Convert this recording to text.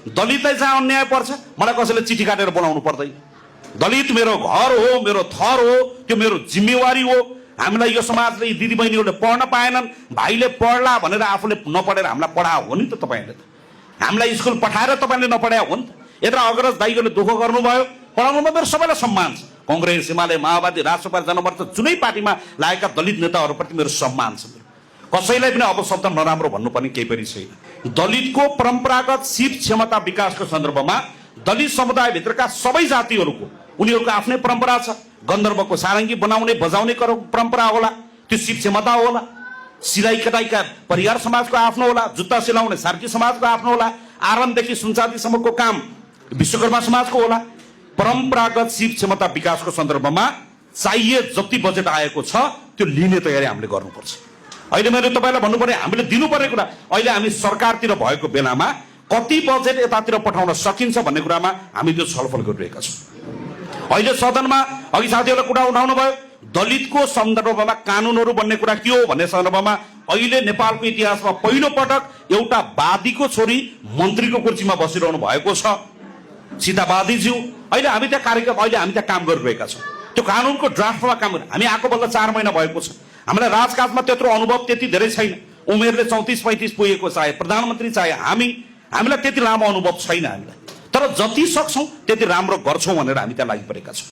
दलितलाई जहाँ अन्याय पर्छ मलाई कसैले चिठी काटेर बनाउनु पर्दैन। दलित मेरो घर हो, मेरो थर हो, त्यो मेरो जिम्मेवारी हो। हामीलाई यो समाजले दिदीबहिनीहरूले पढ्न पाएनन्, भाइले पढ्ला भनेर आफूले नपढेर हामीलाई पढायो हो नि त तपाईँले। हामीलाई स्कुल पठाएर तपाईँले नपढायो हो नि त। यत्र अग्रज दाइहरूले दुःख गर्नुभयो, पढाउनुमा मेरो सबैलाई सम्मान छ। कांग्रेस, एमाले, माओवादी, राष्ट्रवादी, जनमोर्चा जुनै पार्टीमा लागेका दलित नेताहरूप्रति मेरो सम्मान छ। कसैलाई पनि अब शब्द नराम्रो भन्नुपर्ने केही पनि छैन। दलितको परम्परागत सिप क्षमता विकासको सन्दर्भमा दलित समुदायभित्रका सबै जातिहरूको उनीहरूको आफ्नै परम्परा छ। गन्धर्वको सारङ्गी बनाउने बजाउने परम्परा होला, त्यो सिप क्षमता होला। सिलाइ कटाइका परिवार समाजको आफ्नो होला, जुत्ता सिलाउने सार्की समाजको आफ्नो होला, आरनदेखि सुनचाँदीसम्मको काम विश्वकर्मा समाजको होला। परम्परागत सिप क्षमता विकासको सन्दर्भमा चाहिए जति बजेट आएको छ त्यो लिने तयारी हामीले गर्नुपर्छ। अहिले मैले तपाईँलाई भन्नुपर्ने हामीले दिनुपर्ने कुरा, अहिले हामी सरकारतिर भएको बेलामा कति बजेट यतातिर पठाउन सकिन्छ भन्ने कुरामा हामी त्यो छलफल गरिरहेका छौँ। अहिले सदनमा अघि साथीहरूले कुरा उठाउनु भयो, दलितको सन्दर्भमा कानुनहरू बन्ने कुरा के हो भन्ने सन्दर्भमा अहिले नेपालको इतिहासमा पहिलो पटक एउटा वादीको छोरी मन्त्रीको कुर्सीमा बसिरहनु भएको छ, सीता वादीज्यू। अहिले हामी त्यहाँ कार्यक्रम, अहिले हामी त्यहाँ काम गरिरहेका छौँ। त्यो कानुनको ड्राफ्टमा काम गर्नु, हामी आएको बल्ल 4 महिना भएको छ। हामीलाई राजकाजमा त्यत्रो अनुभव त्यति धेरै छैन। उमेरले 34-35 पुगेको चाहे प्रधानमन्त्री चाहे हामीलाई त्यति लामो अनुभव छैन हामीलाई, तर जति सक्छौँ त्यति राम्रो गर्छौँ भनेर हामी त्यहाँ लागि परेका छौँ।